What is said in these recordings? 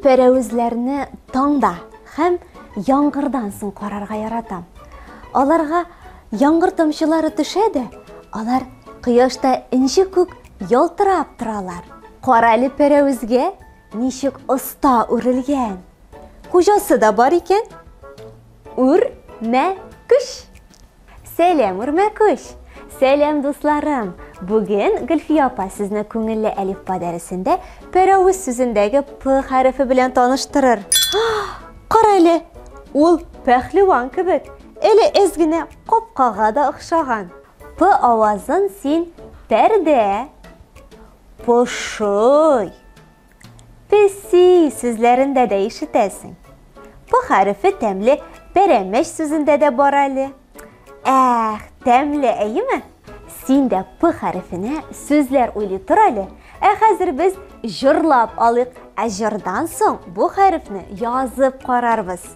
пәрәвезләрне таңда һәм яңгырдан соң карарга яратам. Аларга яңгыр тамчылары төшә дә, алар кояшта энҗе күк ялтырап торалар. Кара әле пәрәвезгә ничек оста үрелгән. Хуҗасы да бар икән. Үрмәкүч. Сәлам, Үрмәкүч! Сәлам, дусларым! Бүген Гөлфия апа сезне күңелле әлифба дәресендә пәрәвез сүзендәге П хәрефе белән таныштырыр. Кара әле, ул пәһлеван кебек, әле әз генә капкага да охшаган. П авазын син пәрдә, пошый, Песи сүзләрендә дә ишетәсең. П хәрефе тәмле пәрәмәч сүзендә дә бар әле. Әх, тәмле, әйеме? Син дә П хәрефенә сүзләр уйлый тор әле. Ә хәзер без җырлап алыйк. Ә җырдан соң бу хәрефне язып карарбыз.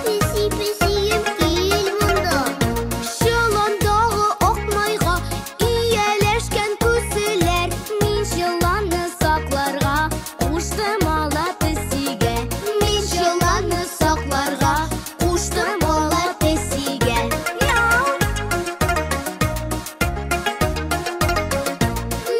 Песи, песием, кил монда. Чоландагы ак майга ияләшкән күселәр. Мин чоланны сакларга куштым ала песигә. Мин чоланны сакларга куштым ала песигә. Мяу!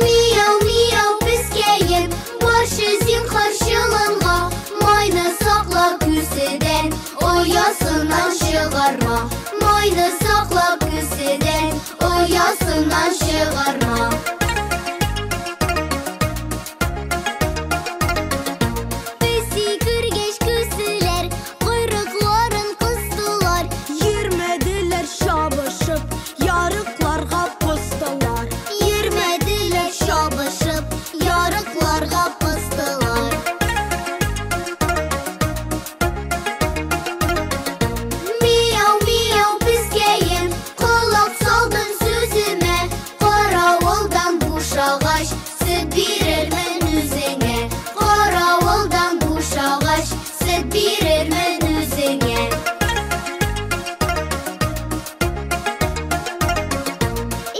Мияу, мияу, пескәем, барчы зинһар чоланга, майны сакла күседән, оясыннан чыгарма. Майны сакла күседән, оясыннан чыгарма. Песи күргәч күселәр койрыкларын кыстылар. Йөрмәделәр чабышып, ярыкларга постылар. Йөрмәделәр чабышып, ярыкларга постылар. Мияу, мияу, пескәем, колак салдың сүземә. Каравылдан бушагач, сөт бирермен үзеңә. Каравылдан бушагач, сөт бирермен үзеңә.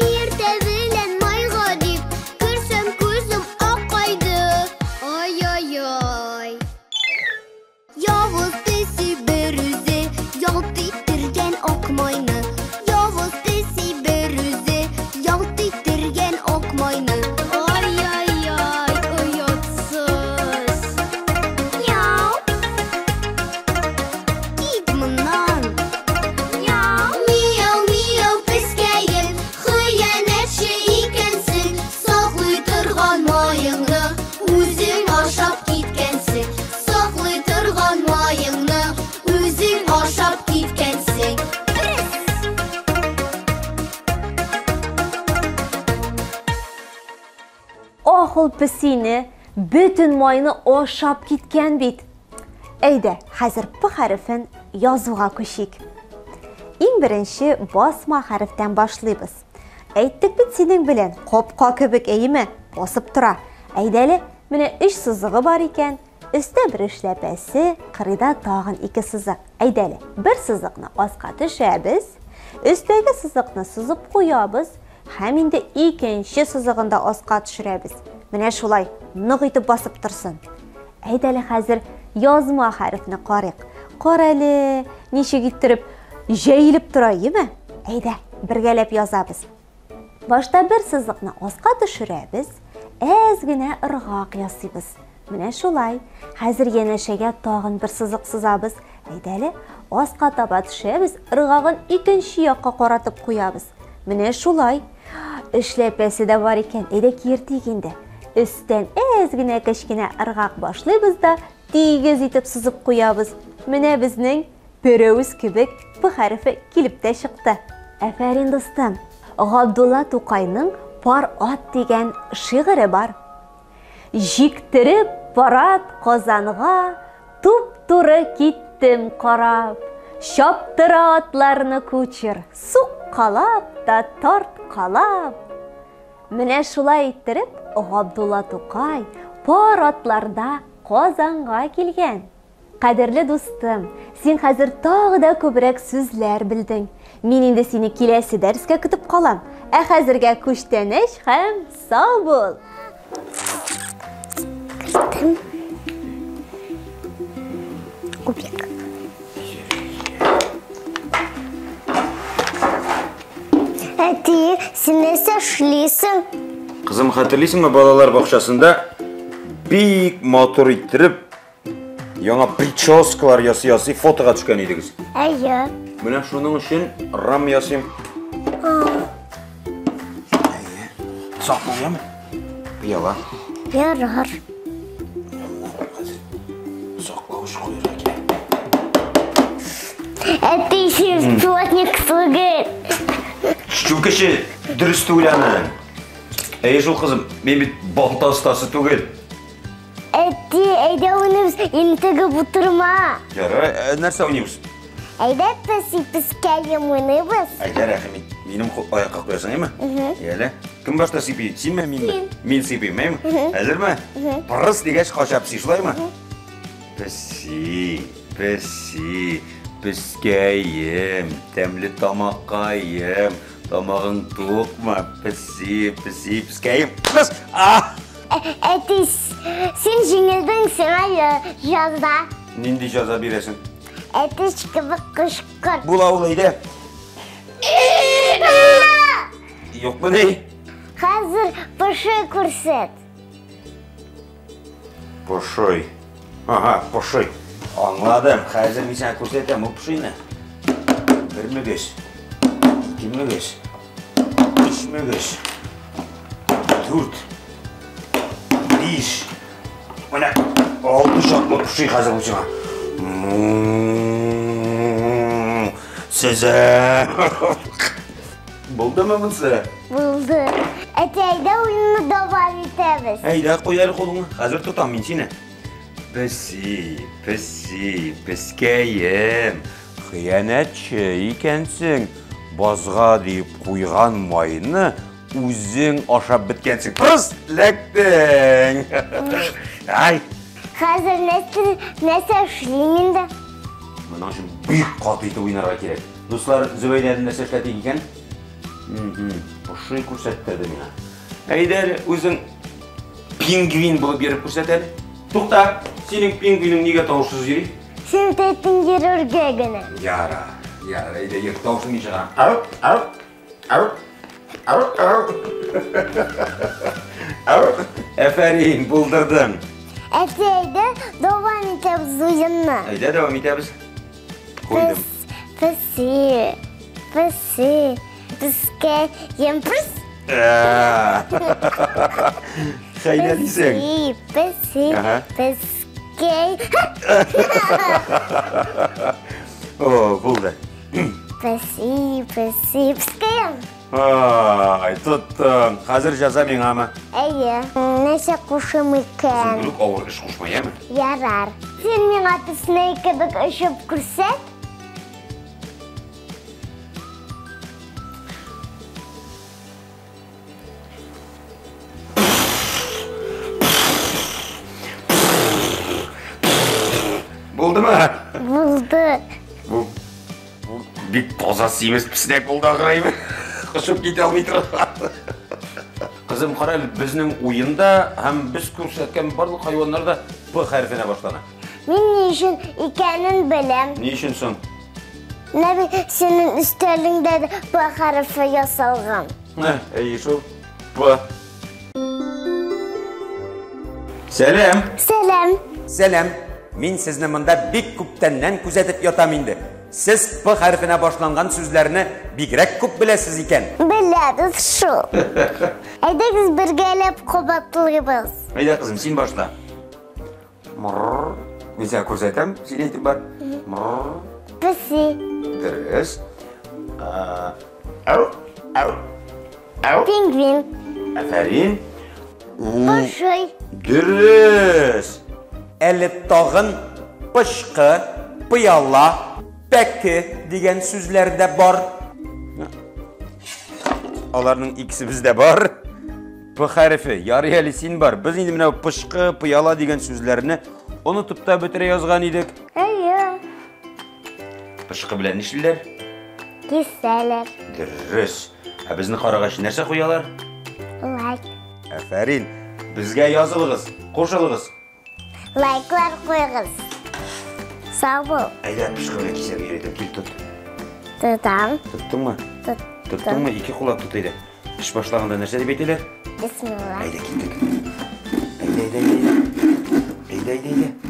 Иртә белән майга дип, керсәм күзем акайды. Ай-ай-ай. Явыз песи бер үзе ялт иттергән ак майны. Явыз песи бер үзе ялт иттергән ак майны. Ай-яй-яй, оятсыз. Мяу. Кит моннан. Мяу. Мияу, мияу, пескәем, хыянәтче икәнсең. Саклый торган маеңны үзең ашап киткәнсең. Саклый торган маеңны үзең ашап киткәнсең. Пресс! Ах, ул песине бөтен майны ашап киткән бит. Әйдә, хәзер П хәрефен язуга күчик. Иң беренче басма хәрефтән башлыйбыз. Әйттек бит синең белән, капка кебек, әйеме? Басып тора. Әйдә әле, менә өч сызыгы бар икән. Өстә бер эшләпәсе, кырыйда тагын ике сызык. Әйдә әле, бер сызыкны аска төшәбез, өстәге сызыкны сызып куябыз һәм инде икенче сызыгын да аска төшерәбез. Менә шулай нык итеп басып торсын. Әйдә әле хәзер язма хәрефне карыйк. Кара әле, ничек иттереп җәелеп тора, әйеме? Әйдә, бергәләп язабыз. Башта бер сызыкны аска төшерәбез, әз генә ыргак ясыйбыз. Менә шулай. Хәзер янәшәгә тагын бер сызык сызабыз. Әйдә әле, аска таба төшәбез, ыргагын икенче якка каратып куябыз. Менә шулай. Эшләпәсе дә бар икән. Әйдә киертик инде. Өстән әз генә кечкенә ыргак башлыйбыз да тигез итеп сызып куябыз. Менә безнең пәрәвез кебек П хәрефе килеп тә чыкты. Афәрин, дустым. Габдулла Тукайның Пар ат дигән шигыре бар. Җиктереп парад Казанга туп-туры киттем карап. Чаптыра атларны кучер, суккалап та тарткалап. Менә шулай иттереп Габдулла Тукай пар атларда Казанга килгән. Кадерле дустым, син хәзер тагы да күбрәк сүзләр белдең. Мин инде сине киләсе дәрескә көтеп калам. Ә хәзергә күчтәнәч һәм сау бул! Керттем. Кубик. Әти, син нәрсә эшлисең? Кызым, хәтерлисеңме, балалар бакчасында бик матур иттереп яңа прическалар ясый-ясый фотога төшкән идегез. Әйе. Менә шуның өчен рам ясыйм. Әйе. Сак булыйм. Пыяла. Ярар. Саклавыч куярга кирәк. Әти, син плотник түгел. Шул кеше дөрес түгел аны. Әйе шул, кызым, мин бит балта остасы түгел. Әти, әйдә уйныйбыз, интегеп утырма. Ярар, нәрсә уйныйбыз? Әйдә песи пескәем уйныйбыз. Әйдә, рәхим ит. Минем аякка куясың, әйме? Яле. Кем башта сыйпый? Синме, минме? Мин сыйпыйм, әйме? Әзерме? Пырыс дигәч кача песи, шулаймы? Песи, песи, пескәем, тәмле тамаккаем, тамагың тукмы? Песи, песи, пескәем. Пыс! А! Әти, син җиңелдең, сиңа җәза. Нинди җәза бирәсең? Әтәч кебек кычкыр. Була ул, әйдә. Юкмы ни? Хәзер поши күрсәт. Поши. Ага, поши. Аңладым. Хәзер мин сиңа күрсәтәм ул пошины. Бер мөгез. Ике мөгез. Өч мөгез. Дүрт. Биш. Менә алты чаклы поши хәзер ул сиңа. Сезә. Булдымы монысы? Булды. Әти, әйдә уенны дәвам итәбез. Әйдә, куй әле кулыңны. Хәзер тотам мин сине. Песи, песи, пескәем. Хыянәтче икәнсең. Базга дип куйган майны үзең ашап беткәнсең. Пырыс, эләктең. Ай. Хәзер нәрсә эшлим инде? Моның өчен бик каты итеп уйнарга кирәк. Дуслар, Зөбәйдәне нәрсә эшләтик икән? Поши күрсәттерде миңа. Әйдә әле, үзең пингвин булып йөреп күрсәт әле. Тукта, синең пингвиның нигә тавышсыз йөри? Син әйттең йөрергә генә. Яра, яра, әйдә йөр, тавышын мин чыгарам. Ау, ау, ау, ау, ау. Ау. Әфәрин, булдырдың. Әти, әйдә, дәвам итәбез уенны. Әйдә, дәвам итәбез. Куйдым. Песи, песи, пескәем, пес. Хәйлә дисең. Песи, песи, пескәй. О, булды. Песи, песи, пескәем. Ай, тоттым. Хәзер җәза миңамы? Әйе. Нәрсә кушым икән? Зур авыр эш кушма, яме? Ярар. Син миңа песнәй кебек очып күрсәт. Булдымы? Булды. Бу бик таза симез песнәк булды ахры. Кышып китә алмый торган. Кызым, кара әле, безнең уенда һәм без күрсәткән барлык хайваннар да П хәрефенә башлана. Мин ни өчен икәнен беләм. Ни өчен соң? Менә бит синең өстәлеңдә дә П хәрефе ясалган. Әйе шул. П. Сәлам. Сәлам. Сәлам. Мин сезне монда бик күптәннән күзәтеп ятам инде. Сез П хәрефенә башланган сүзләрне бигрәк күп беләсез икән. Беләбез шул. Әйдәгез бергәләп кабатлыйбыз. Әйдә, кызым, син башла. Мрррр. Мин сиңа күрсәтәм, син әйтеп бар. Мрррр. Песи. Дөрес. Ау, ау, ау. Пингвин. Афәрин. Поши. Дөрес. Әле тагын пычкы, пыяла, пәке дигән сүзләр дә бар. Аларның икесе бездә бар. П хәрефе, ярый әле син бар. Без инде менә пышкы, пыяла дигән сүзләрне онытып та бетерә язган идек. Әйе. Пышкы белән нишлиләр? Кисәләр. Дөрес. Ә безне карагач нәрсә куялар? Лайк. Афәрин. Безгә язылыгыз, кушылыгыз. Лайклар куйгыз. Сау бул. Әйдә, пышкы белән кисәргә өйрәтәм. Кил, тот. Тотам. Тоттыңмы? Тоттым. Тоттыңмы? Ике куллап тот әйдә. Эш башлаганда нәрсә дип әйтәләр? Бисмилла. Әйдә, киттек. Әйдә, әйдә, әйдә. Әйдә, әйдә, әйдә.